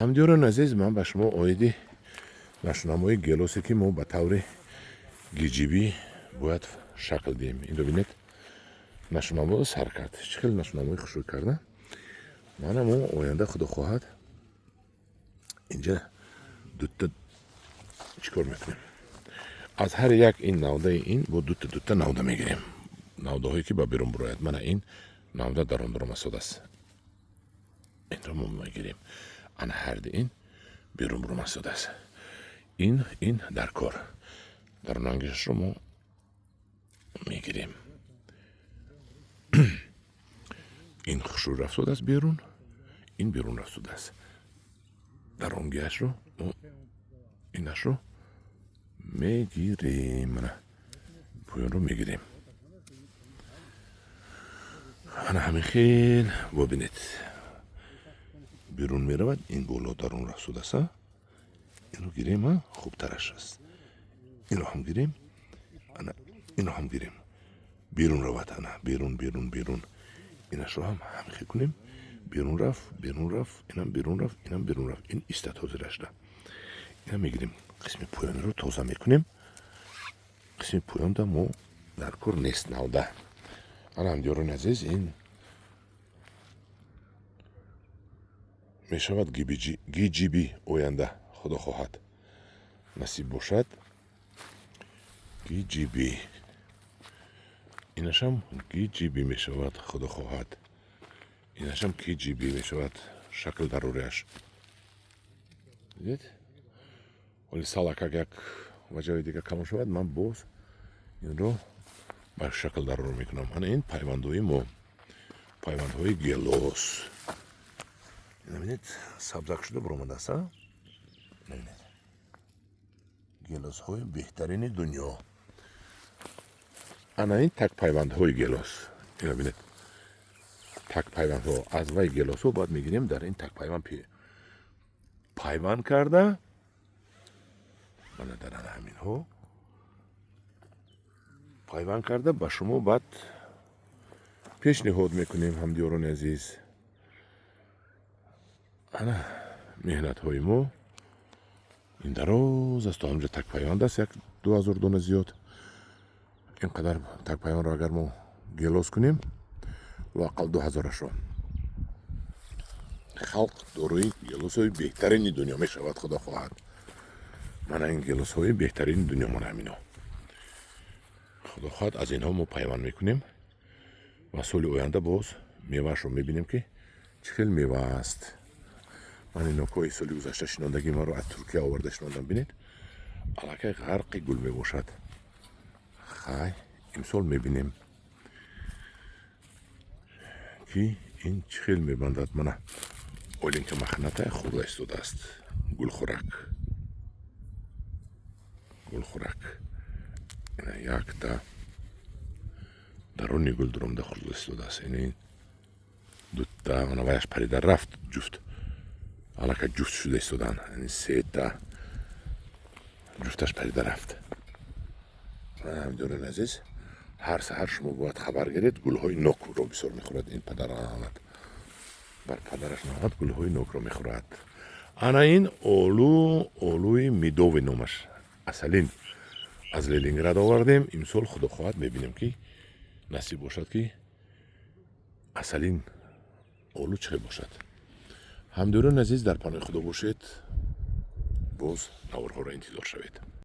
Ҳамдиёрони азиз, ман ба шумо оиди нашунамои гелосе, ки мо ба таври гиҷибӣ бояд шакл диҳем. Инро бинед, нашунаморо сар кард, чӣ хеле нашунамои хушрӯй карда. Мана, мо оянда, худо хоҳад, инҷа дута чӣ кор мекунем? Аз ҳар як ин навдаи ин бо дута дута навда мегирем, навдаҳое, ки ба берун бурояд. Мана, ин навда дарун буромасодааст, инро мо мегирем. Ана, ҳарди ин берун буромасодааст. Ин дар кор дарунангишашро мо мегирем. Ин хушрӯй рафтодааст берун, ин берун рафтодааст. Даронгиашро мо инашро мегирем, мана, поёнро мегирем. Ана, ҳамин хел бобинед, берун меравад, ин боло дарун рафтодааст. Инро гирем, а хубтараш аст. Инро ҳам гирем, ана, инро ҳам гирем, берун равад. Ана, берун, берун, берун. Инашро ҳам ҳамин хел кунем, берун рафт, берун рафт, инам берун рафт, инам берун рафт. Ин истад ҳозирашда. Ина мегирем, қисми поёниро тоза мекунем. Қисми поёнда мо дар кор нест навда. Ана, ҳамдиёрони азиз, ин мешавад гиҷиби оянда, худо хоҳад, насиб бошад. Гиҷиби инашам гиҷиби мешавад, худо хоҳад, инашам киҷиби мешавад. Шакл дарорияш дидед. Ҳоли салакак як ваҷави дига калон шавад, ман боз инро ба шакл дарор мекунам. Ана, ин пайвандҳои мо, пайвандҳои гелос. Бинед, сабзак шуда баромадааст. Бинед, гелосҳои беҳтарини дунё. Ана, ин такпайвандҳои гелос. Ина бинед, такпайвандҳо аз вай гелосҳо бояд мегирем, дар ин такпайванд пайванд карда, мана, дар ана ҳаминҳо пайванд карда, ба шумо баъд пешниҳод мекунем, ҳамдиёрони азиз. Ана, меҳнатҳои мо ин дароз аст, то ҳамҷа такпайванд аст, як 2000 дона зиёд. Ин қадар такпайвандро агар мо гелос кунем, лоақал 2000-ашро, халқ дорои гелосҳои беҳтарини дунё мешавад, худо хоҳад. Мана, ин гелосҳои беҳтарини дунё, мана ҳамино. Худо хоҳад, аз инҳо мо пайванд мекунем ва соли оянда боз меваашро мебинем, ки чӣ хел мева аст. Ман ин нокҳои соли гузашта шинондагии маро аз Туркия оварда шинондам. Бинед, аллакай ғарқи гул мебошад. Хай, имсол мебинем, ки ин чӣ хел мебандад. Мана, Оленька мохнатая хӯрда истодааст гулхӯрак, гулхӯрак. Ина, якта даруни гул дуромда хӯрда истодааст. Ин дута, ана, ваяш парида рафт, ҷуфт аллакай ҷуфт шуда истодаанд. Сета ҷуфташ парида рафт. Ҳамдиёрони азиз, ҳар саҳар шумо бояд хабар гиред. Гулҳои нокро бисёр мехӯрад ин. Падаранат бар падараш наомад, гулҳои нокро мехӯрад. Ана, ин олу, олуи медовый номаш, асалин аз Ленинград овардем. Имсол, худо хоҳад, мебинем, ки насиб бошад, ки асалин олу чӣ хел бошад. Ҳамдиёрони азиз, дар паноҳи Худо бошед, боз наворҳоро интизор шавед.